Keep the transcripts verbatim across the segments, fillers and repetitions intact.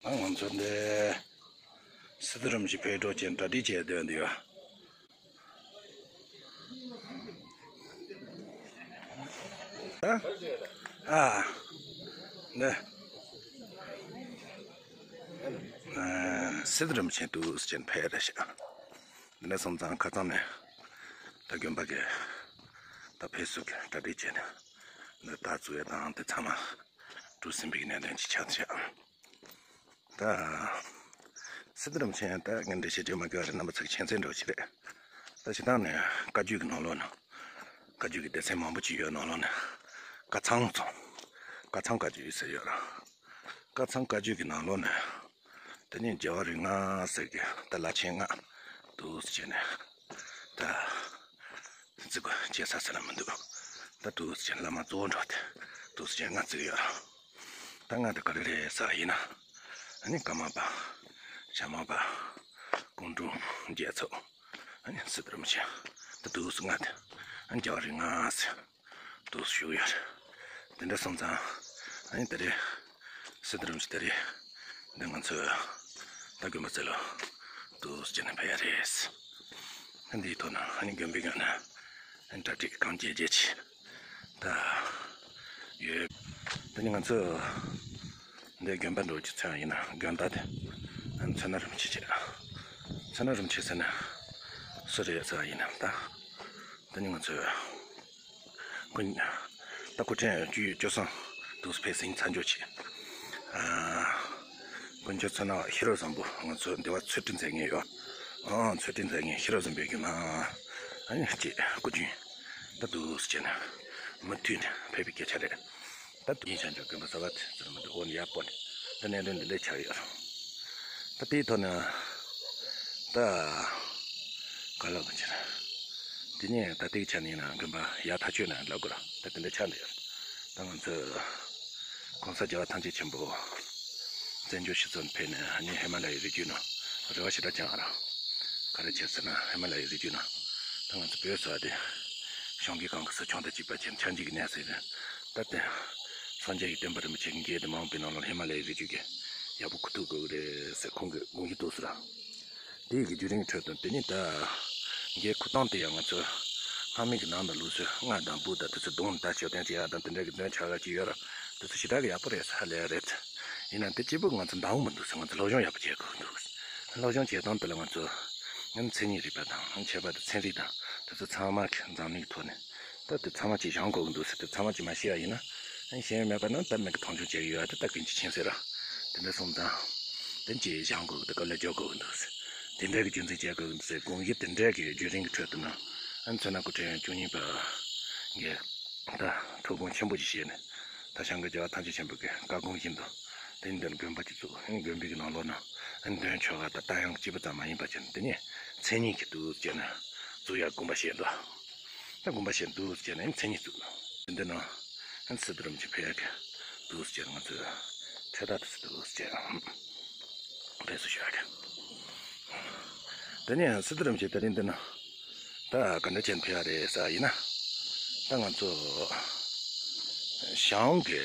ང་ཚོ་འདི་སི་ཏུ་རིན་པོ་ཆེ་ཕེབས་འགྲོ་ཅན་གྲ་སྒྲིག་བྱས་སྡོད་འདུག་ཡ། ཨ། ཨ། འདི། ཨ། སི་ཏུ་རིན་པོ་ཆེ་འདུག་ཟེར་ཅན་ཕེབས་རེད་ཤག་འདི་ནས་སོང་ཙང་ཁ་སང་ནས་ད་དགོན་པ་གི་ད་ཕེབས་བསུ་གི་གྲ་སྒྲིག་བྱས་ནས་འདི་ད་བཙུགས་ཡ་དང་དེ་ཚང་མ་གྲུབ་ཟིན་པའི་གནད་དོན་ཅིག་ཆགས་ཤག་ད་སི་ཏུ་རིན་པོ་ཆེ་ད་ངས་འགྲེལ་བཤད་བྱེད་མ་དགོས་རེད། རྣམ་པ་ཚོ་གི་མཁྱེན་གསལ་འདྲ་བོ་ཞིག་རེད། ད་སྤྱིར་བཏང་ནས་བཀའ་བརྒྱུད་ཀྱི་ནང་ལོགས་ན། བཀའ་བརྒྱུད་ཀྱི་སྡེ་ཚན་མང་པོ་ཅིག་ཡོད་ནང་ལོགས་ནས། བཀའ་ཚང་ཚང་། བཀའ་ཚང་བཀའ་བརྒྱུད་ཟེར་ཡོད་ར། བཀའ་ཚང་བཀའ་བརྒྱུད་ཀྱི་ནང་ལོགས་ནས། དེ་ནས་རྒྱལ་བ་རིགས་ལྔ་ཟེར་གི་ད་བླ་ཆེན་ལྔ་འདུག་ཟེར་ནས། ད། བརྩི་དགོས་བྱེད་ས་ཟེར་ན་མི་འདུག་ད་འདུག་སེ་བྱས་བླ་མ་གཙོ་བོ་འགྲོ་སྟེ་འདུག་སེ་བྱས་ང་བརྩི་གི་ཡོད། ད་ང་དེ་ག་རེ་རེད་ཟེར་བ་ཡིན་ན། ཨ་ནི་ཀརྨ་པ། ཞྭ་དམར་པ། ཀོང་སྤྲུལ་རྒྱལ་ཚབ། ཨ་ནི་སི་ཏུ་རིན་པོ་ཆེ། ད་འདུག་སེ་ང་དེ། ཨ་ནི་རྒྱལ་བ་རིགས་ལྔ་ཟེར། འདུག་སེ་བཞུགས་ཡོད། དེ་འདྲ་སོང་ཙང་། ཨ་ནི་ད་རེས། སི་ཏུ་རིན་པོ་ཆེ་ད་རེས། འདི་ང་ཚོས། ད་དགོན་པ་རྩེ་ལ། འདུག་སེ་བྱས་ནས་ཕེབས་ཡ་རེད། ཨ་འདིའི་ཐོག་ན་ཨ་ནི་དགོན་པའི་ངོས་ནས། ཨ་ནི་གྲ་སྒྲིག་གང་བྱེད་བྱེད་ཀྱི། ད། ཡོད། ད་ནི་ང་ཚོས། འདི་དགོན་པ་འགྲོ་རྒྱུ་ཚོད་ཡིན་ན་དགོན་བདག་དེ། ཨ་ནི་མཚོ་སྣ་རིན་པོ་ཆེ་བྱས། མཚོ་སྣ་རིན་པོ་ཆེ་ཟེར་ན། སུ་རེད་ཟེར་བ་ཡིན་ན་ད། ད་ནི་ང་ཚོས། དཀོན། ད་སྐུ་ཕྲེང་བཅུ་བཅུ་གསུམ་དུ་ཕེབས་ཟིན་མཚམས་འཇོག་བྱས། ཨ། དཀོན་མཆོག་མཚོ་སྣ་ཤེས་རབ་བཟང་པོ་ང་ཚོ་འདི་བ་ཚུལ་ཁྲིམས་མཛད་མཁན་ཡོད། ཨང་ཚུལ་ཁྲིམས་མཛད་མཁན་ཤེས་རབ་བཟང་པོའི་རྒྱུད་མ། ཨ་ནི་ཅེས་སྐུ་རྒྱུན། ད་འདུག་སེ་བྱས་ནས། མུ་མཐུད་ནས་ཕེབས་པའི་སྐད་ཆ་རེད། ད་དུས་ཡུན་ཞང་ཆོས་དགོན་པ་གསར་པ་དེ་ཚོར་མི་འདུག་འོ་ནི་ཡག་པོ་ནི། ད་གནད་དོན་འདི་འདྲ་ཆགས་ཡོད། ད་དེའི་ཐོག་ནས། ད། ག་ལ་ག་ཕྱིར། དེ་ནས་ད་ལྟའི་ཆ་ནས་ཡིན་ན་དགོན་པ་ཡག་ཐག་ཆོད་ན་ལབ་དགོས་ར་ད་དེ་འདྲ་ཆགས་འདུག་ད་ང་ཚོས། ༸གོང་ས་༸རྒྱལ་བ་ཐམས་ཅད་མཁྱེན་པ། བཙན་བྱོལ་སྤྱི་ཚོགས་ཕེབས་ནས་ཨ་ནི་ཧི་མ་ལ་ཡའི་རི་རྒྱུད་ནང་རེ་བ་ཞེ་དྲག་བཅངས་ར། ག་རེ་བྱས་ཟེར་ན་ཧི་མ་ལ་ཡའི་རི་རྒྱུད་ནང་། ད་ང་ཚོ་བོད་ས་དེ། གཞུང་གི་གང་གི་སྲིད་སྐྱོང་དང་བཅས་པ་ཆེན་ཆགས་འཇིག་གི་གནས་ཟེར་ནས། ད་ལྟ། སངས་རྒྱས་ཀྱི་བསྟན་པ་རིན་པོ་ཆེ་གི་འགལ་དུ་མ་འོངས་པའི་ནང་ལ་ཧི་མ་ལ་ཡའི་རི་རྒྱུད་ཀྱི། ཡག་པོ་ཁུ་ཐུག་དགོས་ཀྱི་རེད་ཟེར་ཁོང་གིས་དགོངས་ཀྱི་འདུག་ཟེར། དེ་ཡི་གི་བརྒྱུད་རིམ་ཁྲོད་དུ་དེ་ནི་ད། འགལ་ཁུ་སྟངས་དེ་ཡང་ང་ཚོ། སྔ་མའི་གི་ནང་དུ་ལུགས་སྲོལ་སྔགས་དང་འབུ་དང་དེ་ཚོ་གདོང་ལྟ་ཞོ་སྟོན་བྱེད་ཡག་དང་དེ་འདྲ་གི་དོན་ཆགས་ཡག་ཅིག་ཡོད་ར། དེ་ཚོ་ཞེ་དྲག་གི་ཡག་པོ་རེད་ཟེར་ཧ་ལས་རེད། ཡིན་ནའང་དེ་གཅིག་པུ་ང་ཚོ་འདང་མི་འདུག་ཟེར་ང་ཚོ་སློབ་སྦྱོང་ཡག་པོ་བྱེད་དགོས་འདུག་སློབ་སྦྱོང་བྱེད་སྟངས་དེ་ལ་ང་ཚོ། མཚན་ཉིད་རིག་པ་དང་མཆོད་པ་དང་ཚན་རིག་དང་དེ་ཚོ་ཚང་མ་གི་འཛམ་གླིང་གི་ཐོག་ནས། ད་དེ་ཚང་མ་ཅིག་སྦྱང་དགོས་ཀྱི་འདུག་ཟེར་དེ་ཚང་མ་ཅིག་མ་ཤེས་ཡ་ཡིན་ན། ཨ་ཤེས་ཡ་མེད་པ་ན་ད་མི་གི་མཐོང་ཆུང་བྱེད་ཀྱི་ཡོད་ཨ་དེ་ད་ཀུན་གྱི་མཁྱེན་གསལ་ར། དེ་འདྲ་སོང་ཙང་། དེ་ཅིག་སྦྱང་དགོས་ཀྱི་འདུག་དཀའ་ལས་རྒྱག་དགོས་ཀྱི་འདུག་ཟེར། དེ་འདྲ་གི་རྒྱུ་མཚན་བྱེད་དགོས་ཀྱི་འདུག་ཟེར་དགོངས་གཞི་དེ་འདྲ་གི་བརྒྱུད་རིམ་གྱི་ཁྲོད་དུ་ན། ཨ་མཚོན་ན་སྐུ་ཕྲེང་བཅུ་གཉིས་པ། གི། ད་ཐུགས་དགོངས་ཆེན་པོ་ཅིག་བཞེས་ནས། ད་བྱང་གི་རྒྱལ་བ་ཐམས་ཅད་མཁྱེན་པ་གི་བཀའ་དགོངས་བཞིན་དུ། དེ་འདིར་དགོན་པ་ཅིག་བཙུགས་ཨ་ནི་དགོན་པའི་གི་ནང་ལོགས་ན། ཨ་ནི་འདོན་ཆོ་ག་དང་རྟ་དབྱངས་གཅིག་པ་ཙམ་མ་ཡིན་པ་བྱས་ནས་དེ་ནས་མཚན་ཉིད་ཀྱི་འདུག་ཅེ་ན། བཙུགས་ཡ་དགོངས་པ་བཞེས་འདུག་ད་དགོངས་པ་བཞེས་འདུག་ཅེ་ན་ཨ་ནི་མཚན་ཉིད་བཙུགས། དེ་འདི་ན། ཨ་ནི་སི་ཏུ་རིན་པོ་ཆེ་ཕེབས་ཡ་གི་འདུག་ཅེ་ན་ང་ཚོས་ཁྲལ་དག་དུ་སི་འདུག་ཅེ་ན། ཕེབས་བསུ་ཞུ་ཡ་གི། དེ་ནས་སི་ཏུ་རིན་པོ་ཆེ་དེ་རིང་འདི་ན། ད་ག་འདྲ་བྱས་ནས་ཕེབས་ཡ་རེད་ཟེར་བ་ཡིན་ན། ད་ང་ཚོ། ཞང་གི།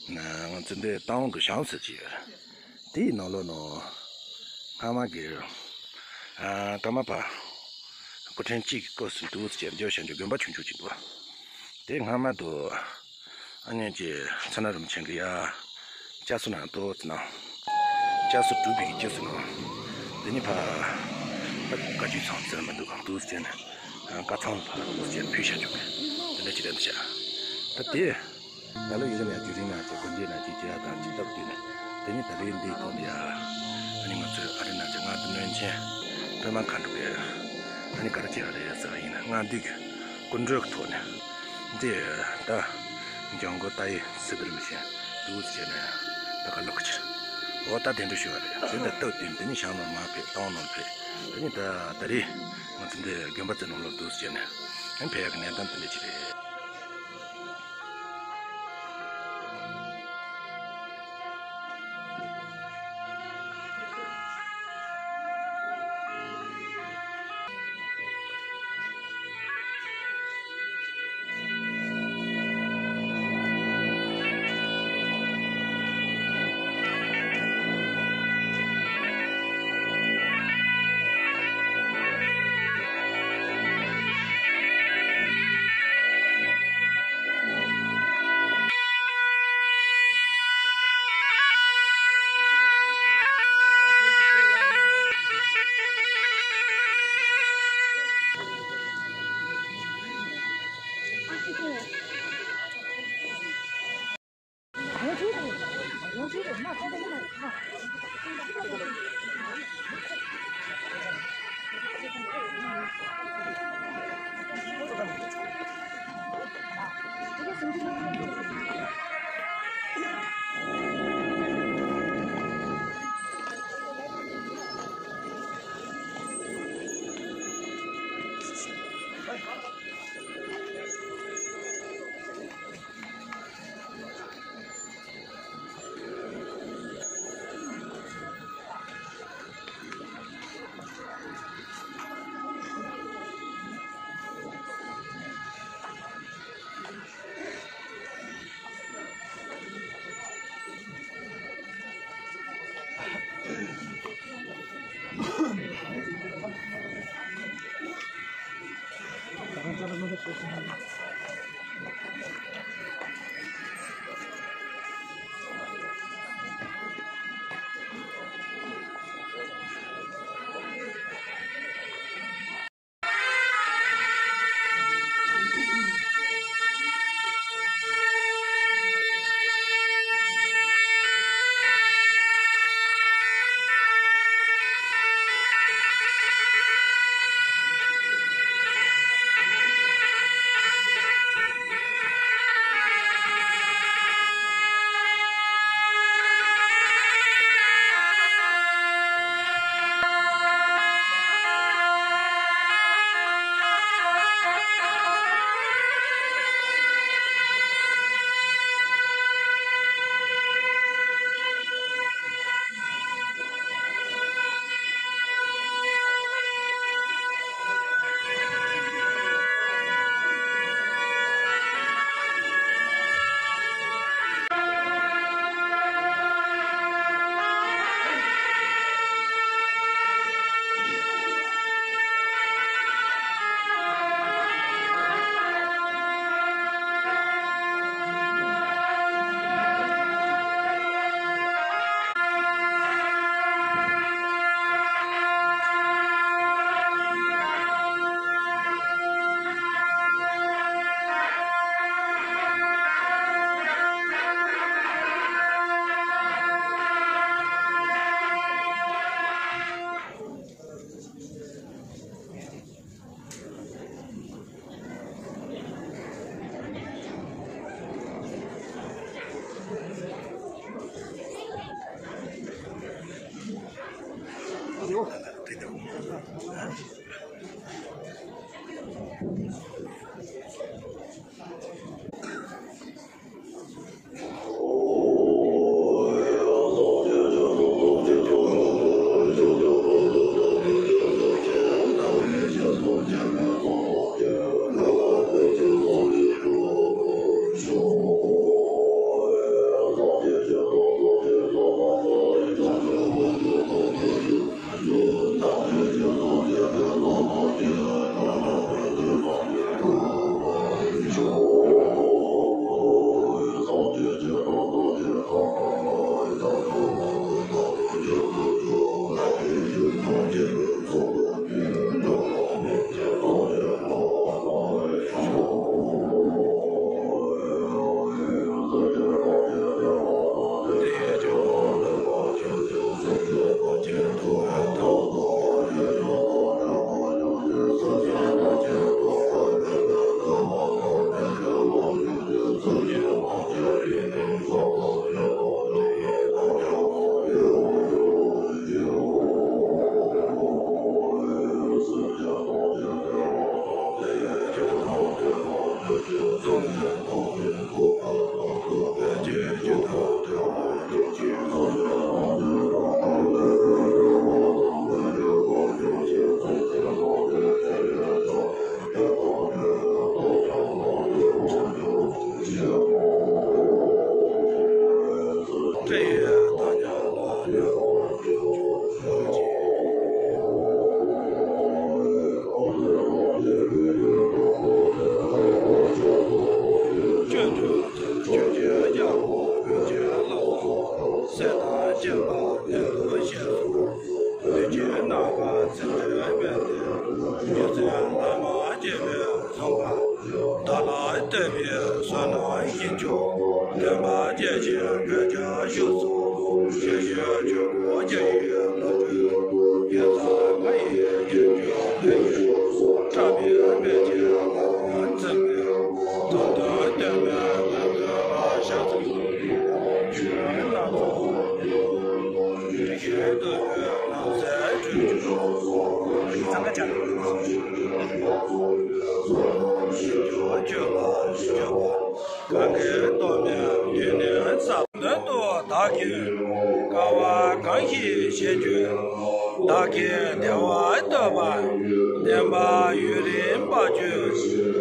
ང་ཚོ་འདི་ཏང་གི་ཞང་ཟེར་གྱི་ཡོད། དེའི་ནང་ལོགས་ནང་། སྔ་མ་གི། ཨ་ཀརྨ་པ། སྐུ་ཕྲེང་གཅིག་གི་སྐབས་སུ་འདུག་ཟེར་རྒྱུ་ཞང་ཆོས་དགོན་པ་ཆུང་ཆུང་ཅིག་འདུག་དེ་སྔ་མ་དུ། ཨ་ནི་ཅི་མཚོ་སྣ་རིན་པོ་ཆེ་གི་ཡ། སྐྱ་སུ་ན་ཏོ་ཙི་ན། སྐྱ་སུ་གྲུབ་པའི་སྐྱ་སུ་ན། དེ་ནི་ཕ། ད་བཀའ་བརྒྱུད་ཚང་ཟེར་མི་འདུག་གང་འདུག་ཟེར་ནས། བཀའ་ཚང་ཕ་འདུག་ཟེར་ཕུལ་བྱ་ཆོག་གི། དེ་འདྲ་ཅི་རེད་འདི་བྱ། ད་དེ། ད་ལོ་ཡི་གེ་ནས་བརྒྱུད་རིམ་ན་ཅི་དགོན་སྡེ་ན་ཅི་བྱ་དང་ཅི་ལྟ་བུ་དུས་ནས། དེ་ནི་ད་རེས་འདིའི་ཐོག་ནས་ཡ། ཨ་ནི་ང་ཚོའི་ཨ་རི་ན་ཅི་མངའ་བདག་བློན་ཆེན། པད་མ་མཁའ་འགྲོ་གི། ཨ་ནི་ག་རེ་བྱས་པ་རེད་ཟེར་བ་ཡིན་ན་མངའ་འདུས་ཀྱི་སྐུ་མགྲོན་གྱི་ཐོག་ནས། འདི་ད་འཇང་དགུན་ཏ་ཡི་སི་ཏུ་རིན་པོ་ཆེ་འདུག་ཟེར་ནས་ད་ག་ལོག་གི་ཕྱིར། འོ་ད་དེ་འདྲ་ཞུ་བ་རེད། དེ་ལྟར་སྟབས་བསྟུན་དེ་ནི་ཞང་ནང་མར་ཕེབས་ཏང་ནང་ཕེབས། དེ་ནི་ད་ད་རེས་ང་ཚོ་འདི་དགོན་པ་ཚོའི་ནང་ལོགས་འདུག་ཟེར་ནས་ཨ་ཕེབས་ཡག་གི་གནས་སྟངས་དེ་འདྲ་ཅིག་རེད། བདག་ལ་བསྟོད་པའི་བསོད་ནམས་ཡིན་ཀྱང་། སྟོན་པ་དེ་བཞིན་འགྲོ་རྒྱུར་ཞུགས་སོ། གང་གིས་ཐོབ་ནས་ཡིད་ནི་ས་དོན་དུ་བདག་གིས་དཀའ་བ་གང་ཞིག་སྤྱད་ཀྱང་། བདག་གིས་བདེ་བ་ཐོབ་པར་བསྟན་པ་ཡུན་རིང་དཔལ་གྱུར་ཅིག།